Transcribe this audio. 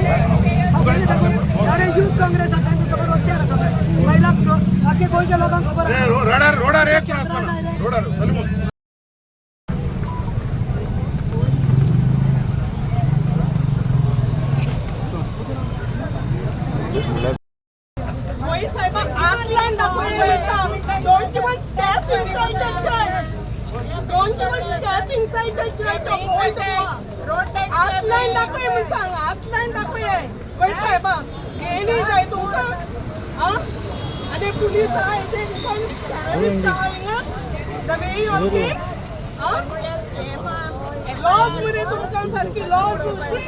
हांव पयलीं सांगून अरे, युथ काँग्रेस आसा, तांकां खबर रस्त्यार आसा. महिला, आख्खे गोंयच्या लोकांक खबर आसा. रोडार रोडार एक रोडार. मोई साहेबा, आतल्यान दाखय. Don't even step inside the church. Don't even step inside the church of Old Goa. आतल्यान दाखय म्हण सांग, आतल्यान दाखय. वय साहेबा, गेली जाय तुमकां. आं, आनी पुलीस आहा इथे, कोण टेररिस्ट आहा हिंगा? The way you are, आं, लॉज मरे तुमकां सारकी लॉज अशी.